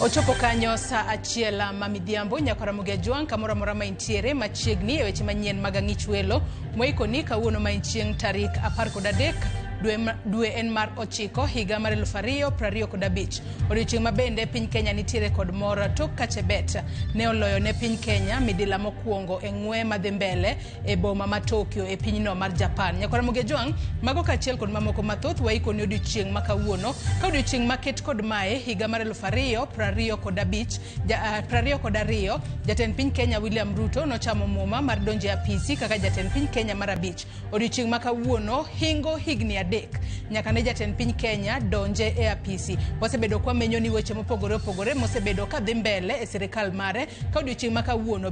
Ochopo kanyo saa achiel ma midhiambo nyaka Ramogi Ajwang' kamoro amora ma intiere machiegni e weche manyien mag ang'ich welo moikoni kawuono ma en chieng' tarik 13 dwe en mar ochiko higa mar 2025. Odiochieng' ma bende piny Kenya nitiere kod mor tok ka Chebet ne oloyo ne piny Kenya midila mokwongo e ng'we madhi mbele e boma ma Tokyo e pinyno mar Japan. Nyakwar Ramogi Ajwang', mago kaachiel kod mamoko mathoth waikoni odiochieng' ma kawuono ka odiochieng' maket kod mae higa mar 2025 22 jatend piny Kenya William Ruto nochamo muma mar donjo e apisi kaka jatend piny Kenya mar abich. Odiochieng' ma kawuono hingo higni 3 nyaka ne jatend piny Kenya donje e apisi. Wasebedo kwamenyo ni weche mopogore opogore mosebedo kadhi mbele e sirikal mare ka odiochieng' ma kawuono.